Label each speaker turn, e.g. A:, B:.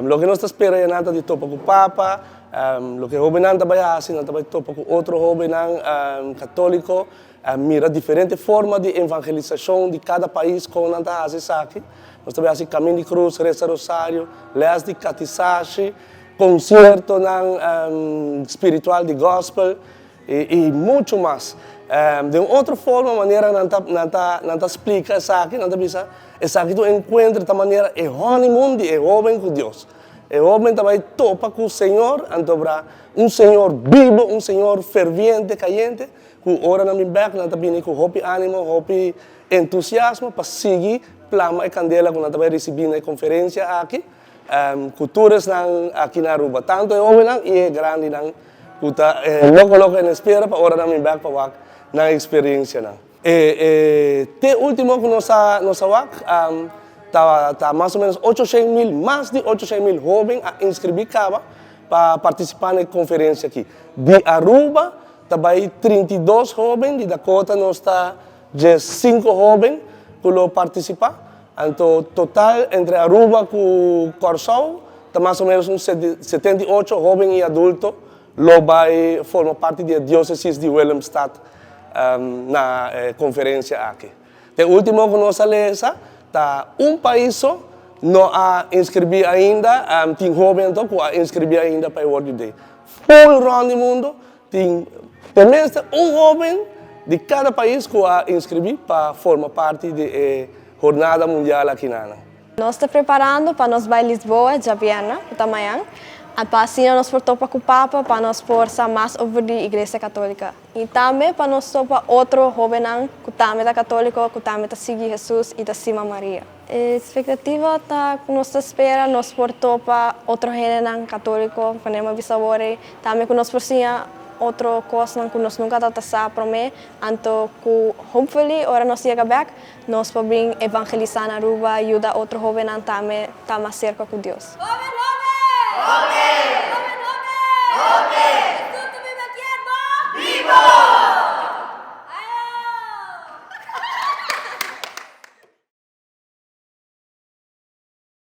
A: Loke nos ta spera ya nan ta di topa ku Papa, loke hóbennan ta bai hasi, nan ta bai topa ku otro hóbennan katóliko, mira diferente forma di evangelisashon di kada pais kon nan ta hasi esaki. Nos ta bai hasi Kamin di Krus, resa rosario, lès di katisashi, konsiertonan spiritual di gòspel i muchu mas. Den un otro forma manera nan ta nan ta nan ta splika esaki, nan ta bisa esaki ta un enkuentro ta manera e honeymoon di e hóben ku Dios. E hóben ta bai topa ku Señor, anto bra un Señor bibo, un Señor ferviente, kayente, ku ora nan bin bèk nan ta bini ku hopi ánimo, hopi entusiasmo pa sigui plama e kandela ku nan ta bai risibí na e konferensia aki. Ku tur esnan aki na Aruba, tantu e hóbennan i e grandinan ku ta loko loko en espera pa ora nan bin bèk pa wak nan eksperensianan. E te último ku nos a nos a wak ta ta mas o ménos 800,000, mas di 800,000 hóben a inskribí kaba pa partisipá na e konferensia aki. Di Aruba ta bai 32 hóben, di Dakota nos ta 15 hóben ku lo partisipá. Anto total entre Aruba ku Kòrsou ta mas o ménos un 78 hóben i adulto lo bai forma parti di e diósesis di Willemstad na e konferensia aki. Te último ku nos a lesa ta un pais so no a inskribí ainda, tin hóben anto ku a inskribí ainda pa e World Youth Day. Ful rònt di mundu tin tenminste un hóben di kada pais ku a inskribí pa forma parti di e hornada mundial aki na nan.
B: Nos ta preparando pa nos bai Lisboa djabièrnè, ku ta mañan, pa asina nos por topa ku Papa pa nos por sa mas over di Iglesia Katólika i tambe pa nos topa otro hóbennan ku tambe ta katóliko, ku tambe ta sigui Hesus i ta stima Maria. E espektativa ta ku nos ta spera nos por topa otro hendenan katóliko, manera mi a bisa awor ei, tambe ku nos por siña otro kosnan ku nos nunka tabata sa promé, anto ku hopefully ora nos yega bèk nos por bin evangelisá na Aruba, yuda otro hóbennan tambe ta mas serka ku Dios.
C: Hóben, hóben! Hóben!